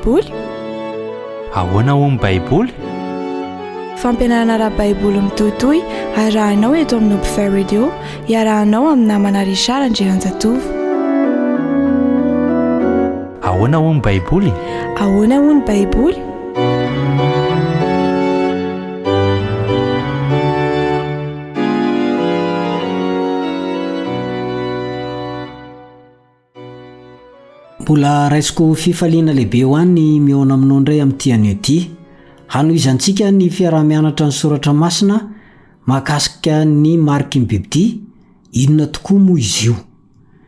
Baiboly? Ahoana hoy ny Baiboly? Fampianarana ara-baiboly mitohitohy arahinao eto amin'ny Hopefy Radio, iarahanao amin'ny namana Richard Andrianjatovo. Ahoana hoy ny Baiboly? Ahoana hoy ny Baiboly? Mbola raisiko fifaliana lehibe ho ahy ny mihaona aminao indray amin'ity anio ity. Hanohizantsika ny fiaraha-mianatra ny soratra masina mahakasika ny mariky ny bibidia, inona tokoa moa izy io?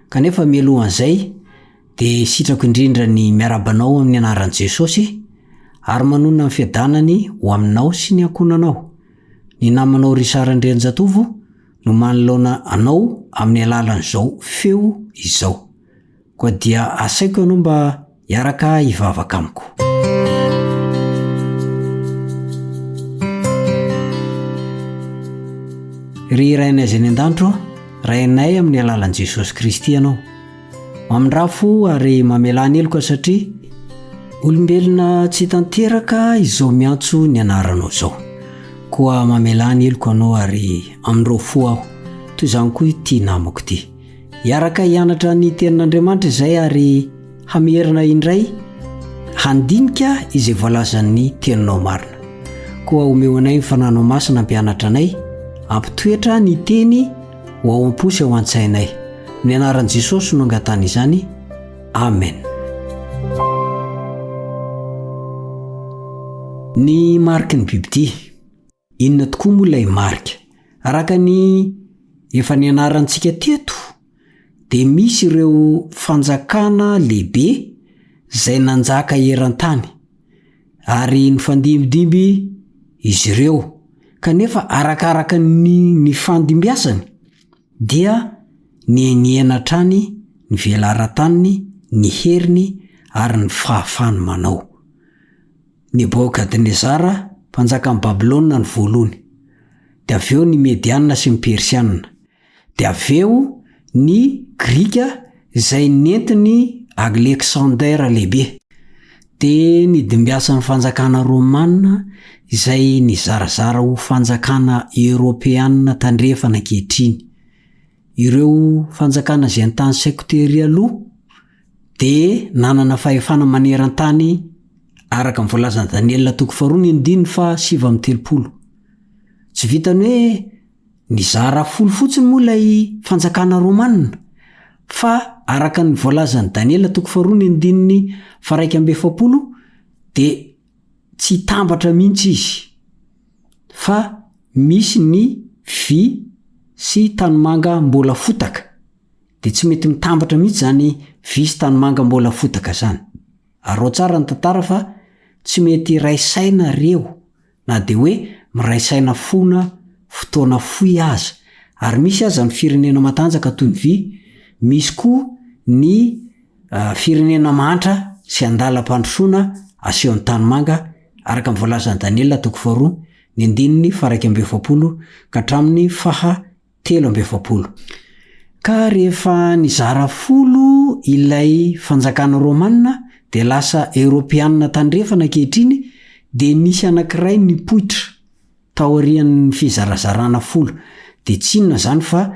Kanefa mialohan'izay dia sitrako indrindra ny miarahaba anao amin'ny anaran'i Jesosy ary manonona ny fiadanany ho aminao sy ny ankohonanao. Ny namanao Richard Andrianjatovo no manoloana anao amin'ny alalan'izao feo izao. Koa dia asaiko ianao mba hiaraka hivavaka amiko. Ry Rainay izay any an-danitra ô, Rainay amin'ny alalan'i Jesosy Kristy ianao. Mamindrà fo ary mamelà ny heloka satria olombelona tsy tanteraka izao miantso ny anaranao izao. Koa mamelà ny heloko anao ary amindrao fo aho. Toy izany koa ity namako ity. Hiaraka hianatra ny tenin'Andriamanitra izay ary hamerina indray handinika izay voalazan'ny teninao marina. Koa omeo anay ny fananao masina hampianatra anay, hampitoetra ny teny ho ao am-po sy ao an-tsainay. Ny anaran'i Jesosy no angatahana izany. Amen. Ny mariky ny bibidia. Inona tokoa moa ilay marika? Araka ny efa nianarantsika teto dia misy ireo fanjakana lehibe izay nanjaka eran-tany ary nifandimbidimby izy ireo kanefa arakaraka ny nifandimbiasany dia nihenihena hatrany ny velaran-taniny, ny heriny ary ny fahafahany manao. Nebokadnezara, mpanjakan'i Babylona ny voalohany, dia avy eo ny Mediana sy ny Persiana, dia avy eo ny Grika izay nentin'i Alexander Lehibe, dia nidimbiasan'ny fanjakana Romana izay nizarazara ho fanjakana Eoropeana tandrefana ankehitriny. Ireo fanjakana izay notanisaiko tery aloha dia nanana fahefana maneran-tany araka ny voalazan'i Daniela toko faharoa ny andininy faha 39. Tsy vitan'ny hoe nizara folo fotsiny moa ilay fanjakana romana fa araka ny voalazan'i Daniela toko faharoa ny andininy faha 41 dia tsy hitambatra mihitsy izy fa misy ny vy sy tanimanga mbola fotaka. Dia tsy mety mitambatra mihitsy izany vy sy tanimanga mbola fotaka izany. Araho tsara ny tantara fa tsy mety hiray saina reo na dia hoe miray saina fona fotoana fohy aza. Ary misy aza ny firenena matanjaka toy ny vy, misy koa ny firenena mahantra sy andalam-pandrosoana asehon'ny tanimanga araka ny voalazan'i Daniela toko faharoa ny andininy faha 41 ka hatramin'ny faha 43. Ka rehefa nizara folo ilay fanjakana romana dia lasa eoropeanina tandrefana ankehitriny dia nisy anankiray nipoitra taorian'ny fizarazarana folo dia tsy inona izany fa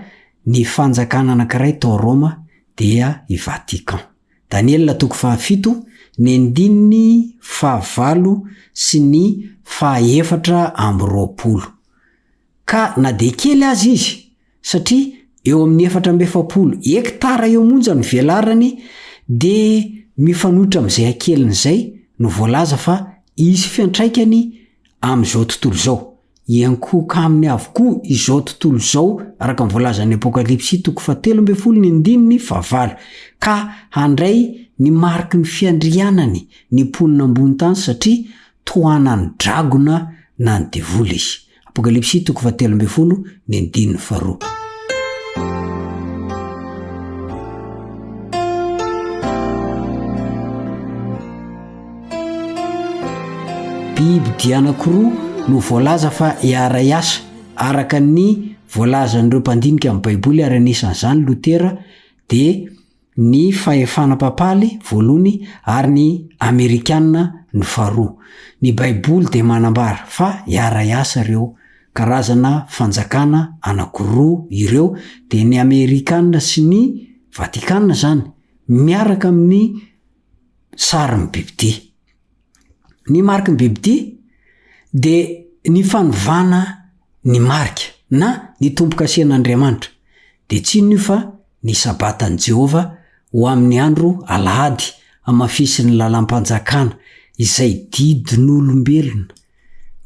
ny fanjakana anankiray tao Roma dia i Vatican. Daniela toko fahafito, ny andininy fahavalo sy ny fahaefatra amby roapolo. Ka na dia kely aza izy, satria eo amin'ny 44 hektara eo monja ny velarany, dia mifanohitra amin'izay hakeliny izay no voalaza fa hisy fiantraikany amin'izao tontolo izao. Hiankohoka aminy avokoa izao tontolo izao, araka ny voalazan'ny Apokalypsy toko fahatelo ambin'ny folo ny andininy fahavalo, ka handray ny mariky ny fiandrianany ny mponina ambony tany satria tohanan'ny dragona na ny devoly izy. Apokalypsy toko fahatelo ambin'ny folo ny andininy faharoa. Biby dia anankiroa no voalaza fa hiara-hiasa, araka ny voalazan'ireo mpandinika ny Baiboly ary anisan'izany Lotera, dia. ny fahefana papaly voalohany ary ny amerikana ny faharoa. Ny Baiboly dia manambara fa hiara-hiasa ireo karazana fanjakana anankiroa ireo, dia ny amerikana sy ny vatikana izany, miaraka amin'ny sarin'ny bibidia. Ny mariky ny bibidia dia ny fanovana ny marika na ny tombo-kasen'Andriamanitra, dia tsy inona io fa ny Sabatan'i Jehovah ho amin'ny andro alahady hamafisin'ny lalàm-panjakana izay didin'olombelona.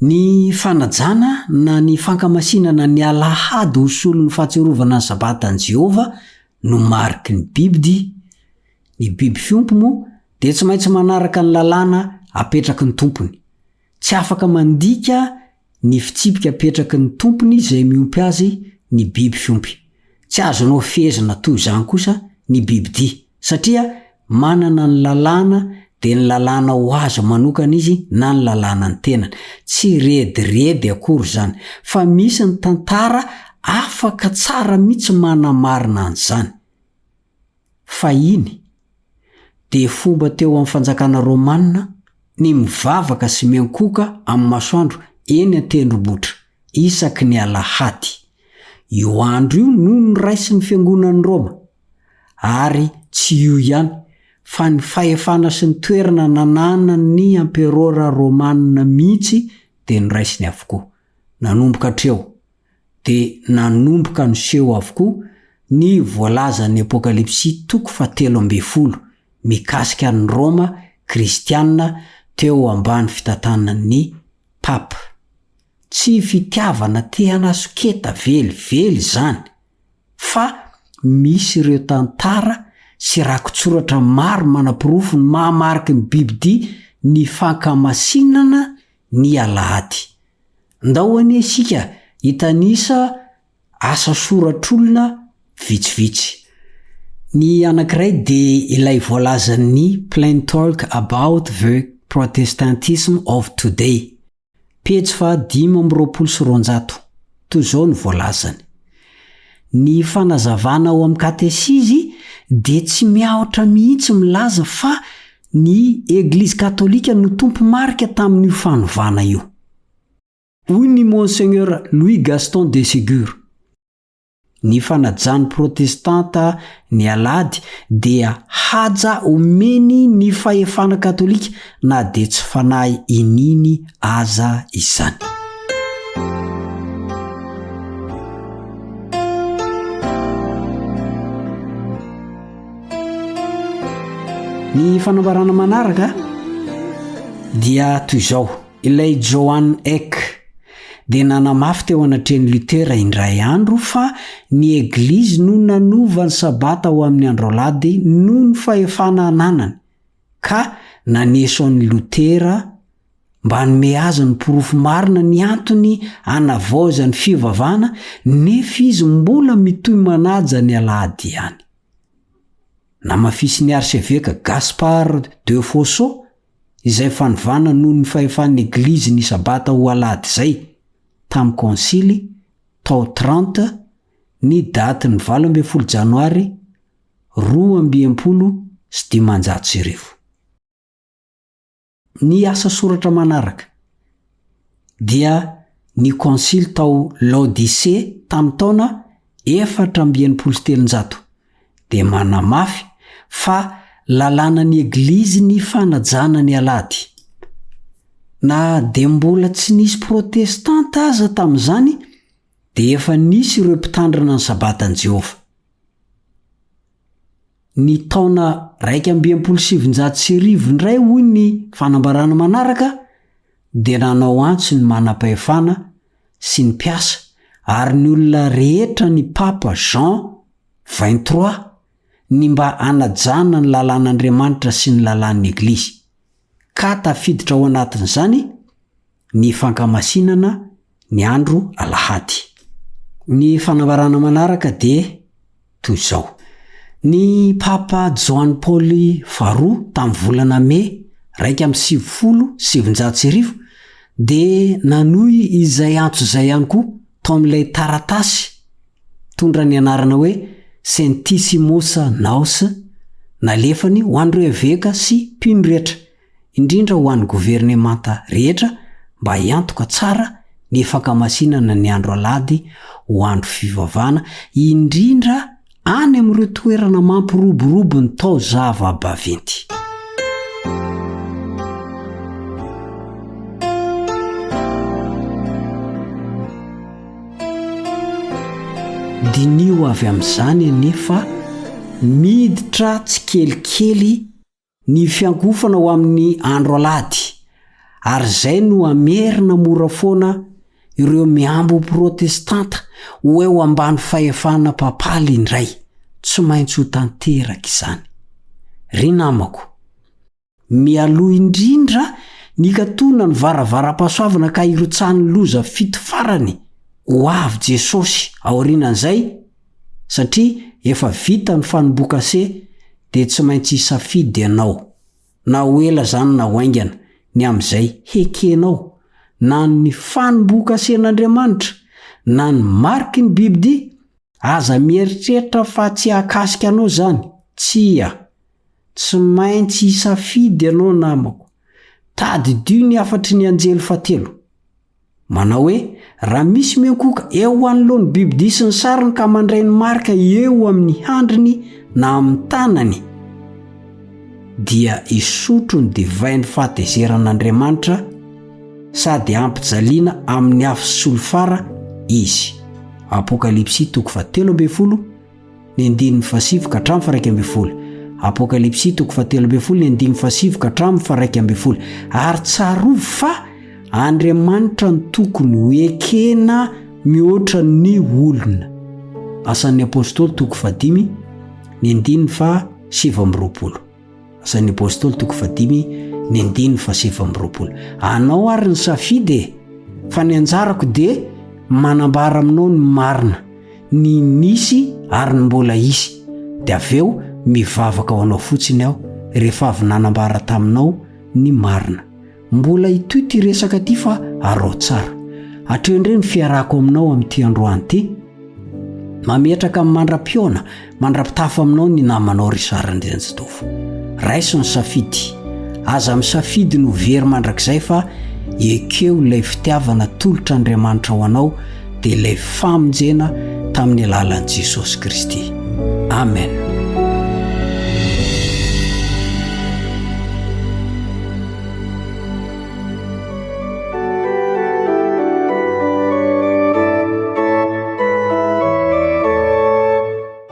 Ny fanajana na ny fankamasinana ny alahady ho solon'ny fahatsiarovana ny Sabatan'i Jehovah no mariky ny bibidia. Ny biby fiompy moa dia tsy maintsy manaraka ny lalàna apetraky ny tompony. Tsy afaka mandika ny fitsipika apetraky ny tompony izay miompy azy ny biby fiompy. Tsy azonao fehezina toy izany kosa ny bibidia, satria manana ny lalàna dia ny lalàna ho azy manokana izy na ny lalànan'ny tenany. Tsy rediredy akory izany, fa misy ny tantara afaka tsara mihitsy manamarina an'izany. Fahiny, dia fomba teo amin'ny fanjakana romana ny mivavaka sy miankohoka amin'ny masoandro eny an-tendrombohitra, isaky ny alahady. Io andro io no noraisin'ny fiangonan'i Roma, ary tsy io ihany, fa ny fahefana sy ny toerana nananan'ny amperôra romana mihitsy dia noraisiny avokoa. Nanomboka hatreo, dia nanomboka niseho avokoa ny voalazan'ny Apokalypsy toko fahatelo ambinifolo mikasika an'i Roma kristiana teo ambany fitantanan'ny Pape. Tsy fitiavana te hanasoketa velively izany, fa misy ireo tantara sy rakitsoratra maro manaporofo ny maha mariky ny bibidia ny fankamasinana ny alahady. Ndao anie isika hitanisa asa soratr'olona vitsivitsy. Ny anankiray dia ilay voalazan'ny Plain Talk About the Protestantism of Today, pejy faha 225. Toy izao no voalazany, Ny fanazavana ao amin'ny katesizy dia tsy miahotra mihitsy milaza fa ny Eglizy Katolika no tompo-marika tamin'io fanovana io. Hoy ny Monseigneur Louis Gaston de Ségur, Ny fanajan'ny Protestanta ny Alahady dia haja omeny ny fahefana katolika na dia tsy fanahy iniany aza izany. Ny fanambarana manaraka dia toy izao, ilay Johann Eck dia nanamafy teo anatrehan'i Luther indray andro fa ny Eglizy no nanova ny Sabata ho amin'ny andro Alahady noho ny fahefana ananany, ka naneso an'i Lotera mba hanome azy ny porofo marina ny antony hanavaozany fivavahana nefa izy mbola mitohy manaja ny Alahady ihany. Namafisin'ny arseveka Gaspard de Fosso izay fanovana noho ny fahefan'ny Eglizy ny Sabata ho Alahady izay, tamin'ny konsily tao Trente ny datin'ny 18 janoary 1562. Ny asa soratra manaraka dia ny konsily tao Laodisea tamin'ny taona 364 dia manamafy fa lalànan'ny Eglizy ny fanajana ny Alahady. Na dia mbola tsy nisy Protestanta aza tamin'izany dia efa nisy ireo mpitandrina ny Sabatan'i Jehovah. Ny taona 1961 indray hoy ny fanambarana manaraka dia nanao antso ny manam-pahefana sy ny mpiasa ary ny olona rehetra ny Papa Jean 23 ny mba hanajana ny lalàn'Andriamanitra sy ny lalàn'ny Eglizy ka tafiditra ao anatin'izany ny fankamasinana ny andro alahady. Ny fanambarana manaraka dia toy izao. Ny Papa Joany Paoly faharoa tamin'ny volana Mey 1991 dia nanohy izay antso izay ihany koa tao amin'ilay taratasy mitondra ny anarana hoe Centesimus Naus. nalefany ho an'ireo eveka sy mpino rehetra, indrindra ho an'ny governemanta rehetra mba hiantoka tsara ny fankamasinana ny andro alahady ho andro fivavahana, indrindra any amin'ireo toerana mampiroborobo ny taozava-baventy. Diniho avy amin'izany anefa miditra tsikelikely ny fiankohofana ho amin'ny andro alahady, ary izay no hamerina mora foana ireo mihambo ho protestanta ho eo ambany fahefana papaly indray. Tsy maintsy ho tanteraka izany. Ry namako, mialoha indrindra ny hikatona ny varavaram-pahasoavana ka hirotsahan'ny loza fito farany ho avy Jesosy aorianan'izay, satria efa vita ny fanombohan-kase dia tsy maintsy hisafidy ianao, na ho ela izany na ho haingana, ny amin'izay hekenao, na ny fanombohan-kasen'Andriamanitra, na ny mariky ny bibidia, aza mieritreritra fa tsy hahakasika anao izany, tsia, tsy maintsy hisafidy ianao namako, tadidio ny hafatry ny anjely fahatelo. Manao hoe, Raha misy miankohoka eo anoloan'ny bibidia sy ny sariny ka mandray ny marika eo amin'ny handriny na amin'ny tanany, dia hisotro ny divain'ny fahatezeran'Andriamanitra sady hampijaliana amin'ny afo sy solifara izy. Apokalypsy toko fahatelo ambin'ny folo. ny andininy fahasivy ka hatramin'ny faha-iraika ambin'ny folo. Apokalypsy toko fahatelo ambin'ny folo ny andininy fahasivy ka hatramin'ny faha-iraika ambin'ny folo. Ary tsarovy fa Andriamanitra no tokony ho ekena mihoatra ny olona. Asan'ny Apostoly toko fahadimy ny andininy faha-29. Asan'ny Apostoly toko fahadimy ny andininy faha-29. Anao ary ny safidy e! Fa ny anjarako dia manambara aminao ny marina, ny nisy ary ny mbola hisy. Dia avy eo mivavaka ho anao fotsiny aho rehefa avy nanambara taminao ny marina. Mbola hitohy ity resaka ity fa araho tsara. Hatreo indray ny fiarahako aminao amin'ity androany ity. Mametraka ny mandra-pihaona, mandra-pitafa aminao ny namanao Richard Andrianjitovo. Raiso ny safidy. Aza misafidy ny ho very mandrakizay fa ekeo ilay fitiavana atolotr'Andriamanitra ho anao dia ilay famonjena tamin'ny alalan'i Jesosy Kristy. Amen.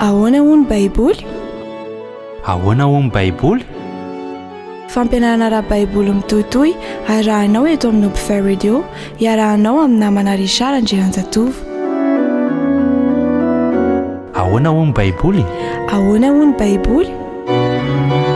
Ahoana hoy ny Baiboly? Ahoana hoy ny Baiboly? Fampianarana ara-baiboly mitohitohy arahinao eto amin'ny Hopefy Radio, iarahanao amin'ny namana Richard Andrianjatovo. Ahoana hoy ny Baiboly? Ahoana hoy ny Baiboly?